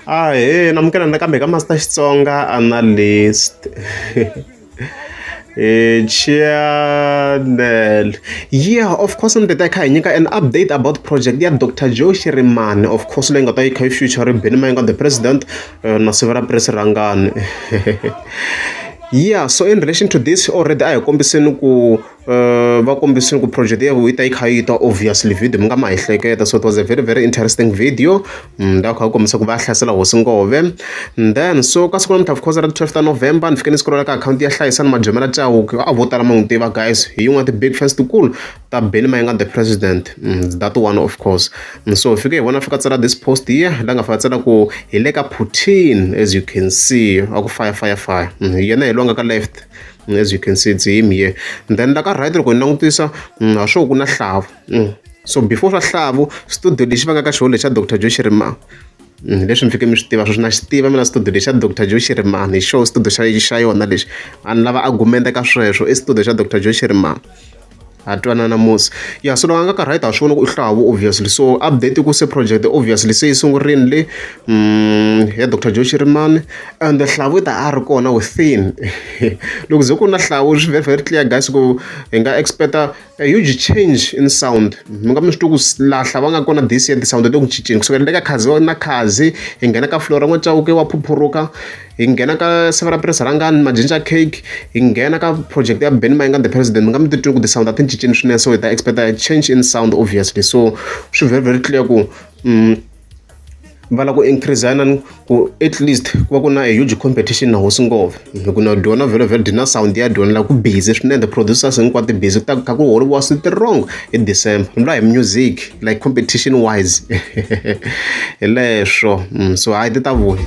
Ahee namukela nakambe ka Master Xitsonga Analyst channel. Yeah, of course ni ta kha hi nyika an update about project ya Dr Joe Shirimani, of course leyi nga ta yi kha yi future Benny Mayengani the president na Sivera Prince Rhangani. Yeah, so in relation to this already a hi kombiseni ku va kombisile ku project ya yi ta yi kha yi ta, obviously video mi nga ma hi hleketa. So it was a very, very interesting video la kha kombisa ku va hlasela hosi Ngove. And then so ka siku namuntlha, of course, ra 12 ta November, ni fike ni scrolla ka akhawunti ya Hlayisani Majomela Chauke. A vo tala ma n'wi tiva guys, hi yin'wana ti-big fans tikulu ta Benny Mayengani the president, that one of course. So hi fike hi vona fika tsala this post here, la nga fika tsala ku hi le ka Putin. As you can see, a ku fire, fire, fire. Yena hi loyi nga ka left, as you can see, it's him here. And then la ka right, loko hi langutisa ha swo ku na Hlavu. So before swa Hlavu, studio lexi va nga ka xona lexa Dr Joe Shirimani, leswi mi fike mi swi tiva sweswi, na xi tiva mina studio lexa Dr Joe Shirimani, hi xona studio xa yona lexi a ni lava argument ka sweswo, i studio xa Dr Joe Shirimani, ha twanana musi. Ya, so loko a nga ka right, ha swi vona ku i Hlavu obviously. So update ku se project obviously se yi sungurile le ya Dr Joe Shirimani, and Hlavu i ta a ri kona within. Loko ze ku na Hlavu, swi very, very clear guys ku hi nga expecta a huge change in sound. Mi nga mi swi twi ku laha Hlavu a nga kona this year, ti-sound te ku cinceni kusukela le ka Khazi na Khazi, hi nghena ka Flora N'waChauke wa Phuphuruka, hi nghena ka Sivera Prince Rhangani Majinja Cake, hi nghena ka project ya Benny Mayengani the president. Mi nga mi titwi ku ti-sound a ti cincini swinene, so hi ta expect a change in sound obviously. So swi very, very clear ku va lava ku increase na ku at least ku va ku na a huge competition na hosi Ngove, hi ku na dyona vhele vhele dyi na sound ya dyona la ku busy swinene. The producers hinkwato ti busy, ku ta kha ku holiwa strong hi December, ni vula hi music, like competition wise hi leswo. So hayi, ti ta vuya.